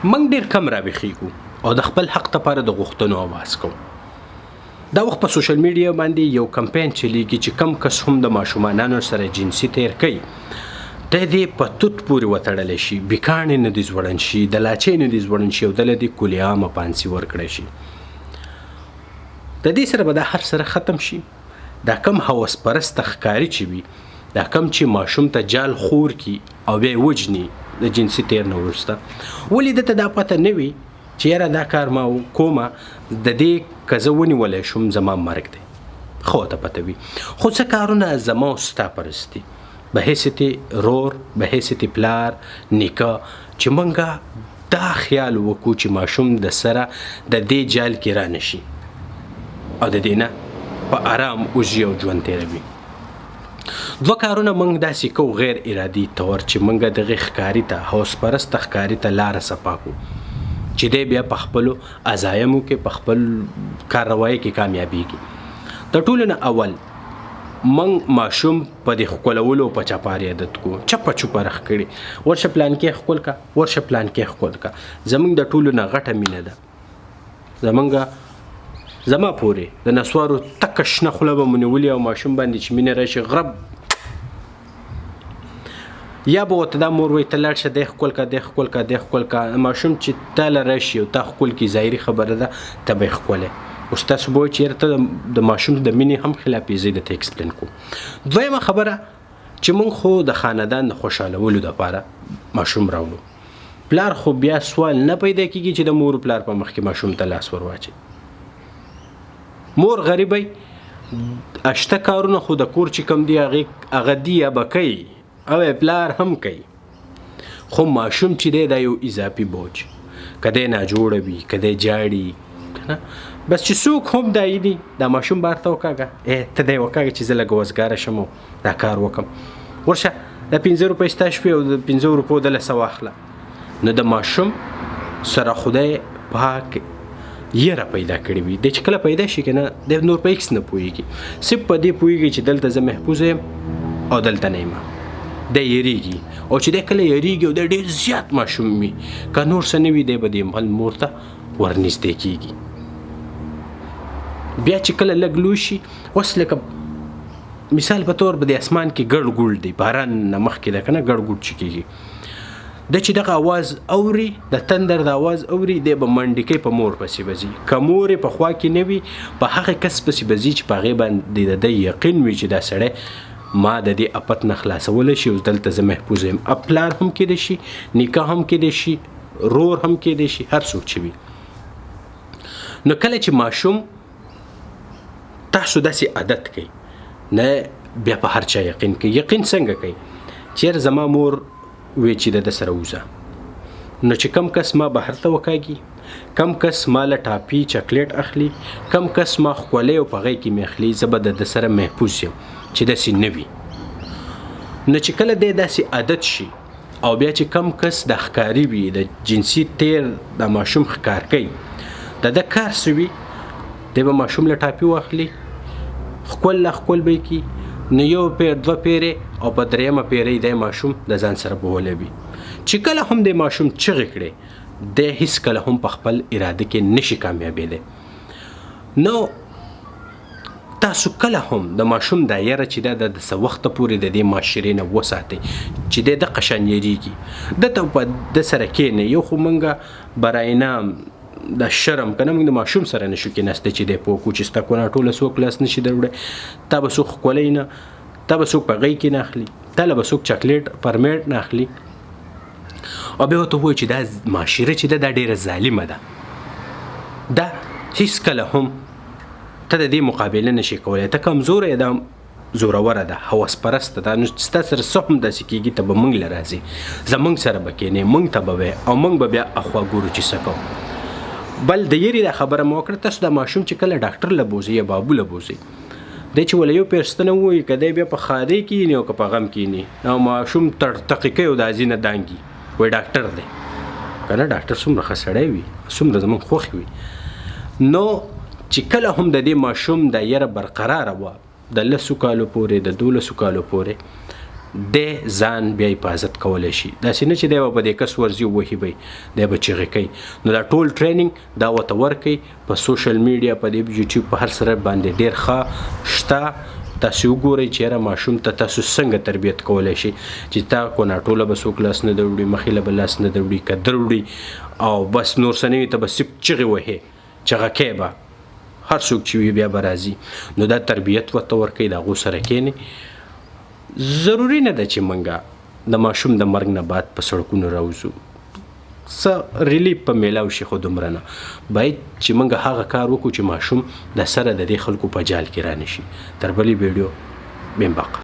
موږ ډېر کم راویښیږو او د خپل حق لپاره د غوښتنو اواز کوو. دا وخت په سوشل میډیا باندې یو کمپاین چلیږي چې کم کس هم د ماشومانانو سره جنسي تیر کوي، دی دې په توت پورې وتړلی شي، بیکاڼې نه دې ځوړند شي، د لاچۍ نه دې ځوړند شي او دله دې کلي عامه پانسي ورکړی شي. د دې سره به دا هر سره ختم شي. دا کم هوس پرسته ښکاري چې وي، دا کم چې ماشوم ته جال خور کی او بیا یې وژني د جنسي تیر نه وروسته، ولې ده ته دا پته نه وي چې یاره دا کار ما کومه، د دې که زه ونیولی شوم زما مرګ دی. ښه ورته پته وي، خو څه کارونه زما او ستا پرستي، به حیثیت رور، به حیثیت پلار، نیکه، چې مونږه دا خیال وکړو چې ماشوم د سره د دې جال کې را نشي او د دې نه په آرام وځي او ژوند تېروي. دوه کارونه موږ داسې کوو غیر ارادي طور چې موږ دغې ښکاري ته، هوس پرسته ښکاري ته لاره صفا کړو چې دی بیا په خپلو عزایمو کې، په خپل کارروایي کې کامیابیږي. د ټولو نه اول موږ ماشوم په دې ښکلولو په چپاري عادت کو، چپه چوپه رخ کړي، ورشه پلانکې ښکل کا، ورشه پلانکې ښکل کا. زموږ د ټولو نه غټه مینه ده، زمونږ زما پورې د نسوارو تکه شنه خوله به مو نیولې او ماشوم باندې چې مینه راشي غرب یا به ورته دا مور وایي ته لاړ شه دی ښکل کا، دی ښکل کا، دی ښکل کا. ماشوم چې تا له راشي او تا ښکل کړي، ظاهري خبره ده ته به یې ښکلی. اوس تاسو به وایئ چې یاره ته د ماشوم د مینې هم خلاف یې، زه یې درته اکسپلین کوم. دویمه خبره چې موږ خو د خاندان د خوشحالولو دپاره ماشوم راوړو، پلار خو بیا سوال نه پیدا کیږي چې د مور پلار په مخ کې ماشوم ته لاس ور واچوي. مور غریبی اشته کارونه خو د کور چې کم دی هغه دی یا به کوي او پلار هم کوي، خو ماشوم چې دی دا یو اضافي بوج، که دی ناجوړه وي، که دی جاړي کنه، بس چې څوک هم دا دي دا ماشوم بار ته وکاږه، ته دی وکاږه چې زه لږ وزګاره شم او دا کار وکم، ورشه دا 5 روپۍ ستا شوې او د 5 روپو دله څه واخله. نو د ماشوم سره خدای پاک یره پیدا کړې وي، دی چې کله پیدا شي که نه دی نور په هېڅ نه پوهېږي، صرف په دې پوهېږي چې دلته زه محفوظ یم او دلته نه یم. دی یریږي، او چې دی کله یریږي او دی ډېر زیات ماشوم وي، که نور څه نه وي دی به دې خپل مور ته ورنږدې کېږي. بیا چې کله لږ لوی شي، اوس لکه مثال په تور به د اسمان کې ګړ ګوړ دی، باران نه مخکې ده که نه، ګړ ګوړ چې کېږي، دی چې دغه اواز اوري، د تندر د اواز اوري، دی به منډې کوي، په مور پسې به ځي. که مور یې په خوا کې نه وي، په هغه کس پسې به ځي چې په هغې باندې د ده یقین وي چې دا سړی ما د دې اپت نه خلاصولی شي او دلته زه محفوظ یم. پلار هم کېدی شي، نیکه هم کېدی شي، رور هم کېدی شي، هر څوک چې وي. نو کله چې ماشوم تاسو داسې عادت کوي، نه بیا په هر چا یقین کوي. یقین څنګه کوي؟ چېرې زما مور وی چې د ده سره وځه، نو چې کم کس ما بهر ته وکاږي، کم کس ما له ټاپي چاکلیټ اخلي، کم کس ما ښکلی او په غېږ کې مې اخلي، زه به د ده سره محفوظ یم چې داسې نه وي. نو چې کله دی داسې عادت شي او بیا چې کم کس د ښکاري وي، د جنسي تیر د ماشوم ښکار کوي، د ده کار څه وي؟ دی به ماشوم له ټاپي واخلي، ښکل له ښکل به یې کړي، نو یو پیر دوه پیرې او په درېیمه پیرۍ دی ماشوم د ځان سره بولی وي. چې کله هم دی ماشوم چغې کړې، دی هیڅکله هم په خپل اراده کې نشي کامیابېدی. نو تاسو کله هم د ماشوم دا یره چې دا د څه وخته پورې د دې معاشرې نه وساتئ چې دی دقه شان یریږي، ده ته په ده سره کښېنئ. یو خو موږ برای نام د شرم که نه، موږ د ماشوم سره نشو کېناستی چې دی پوه کړو چې ستا کونه ټوله څوک لاس نشي دروړی، تا به څوک ښکلی نه، تا به څوک په غېږ کې نه اخلي، تا له به څوک چاکلیټ پرمیټ نه اخلي. او بیا ورته ووایو چې دا معاشره چې ده دا ډېره ظالمه ده، دا هیڅکله هم ته د دې مقابله نشي کولی، ته کمزوری یې، دا زوروره ده، هوس پرسته ده، نو ستا سره څه هم داسې کېږي، ته به موږ له راځې، زموږ سره به کښېنې، موږ ته به وایې او موږ به بیا اخوا ګورو چې څه کوو. بل د یرې دا خبره مو وکړه، تاسو دا ماشوم چې کله ډاکټر له بوځئ یا بابو له بوځئ، دی چې وله یو پیر ستنه ووایي، که دی بیا په ښادۍ کښېني او که په غم کښېني، او ماشوم تړتقي کوي او د ازي نه دانګي، وایي ډاکټر دی که نه، ډاکټر څومره ښه سړی وي، څومره زموږ خوښ وي. نو چې کله هم د دې ماشوم دا یره برقراره وه، د 10 کالو پورې، د 12 کالو پورې، دی ځان بیا حفاظت کولی شي. داسې نه چې دی به په دې کس ورځي او وهي به یې، دی به چیغې کوي. نو دا ټول ټریننګ دا ورته ورکوي په سوشل میډیا، په دې یوټیوب، په هر سره باندې ډېر ښه شته. تاسو وګورئ چې یاره ماشوم ته تاسو څنګه تربیت کولی شئ چې تا کوناټو له به څوک لاس نه دروړي، مخې له به لاس نه دروړي، که دروړي او بس نور څه نه وي ته به صرف چغې وهې، چغه کوې به، هر څوک چې وي بیا به راځي. نو دا تربیت ورته ورکوي، د هغو سره کښېنئ. ضروري نه ده چې موږ د ماشوم د مرګ نه بعد په سړکونو راوځو، څه ریلیف په میلاو شي، خو دومره نه باید چې موږ هغه کار وکړو چې ماشوم د سره د دې خلکو په جال کې رانشي. تر بلې ویډیو بیم بقا.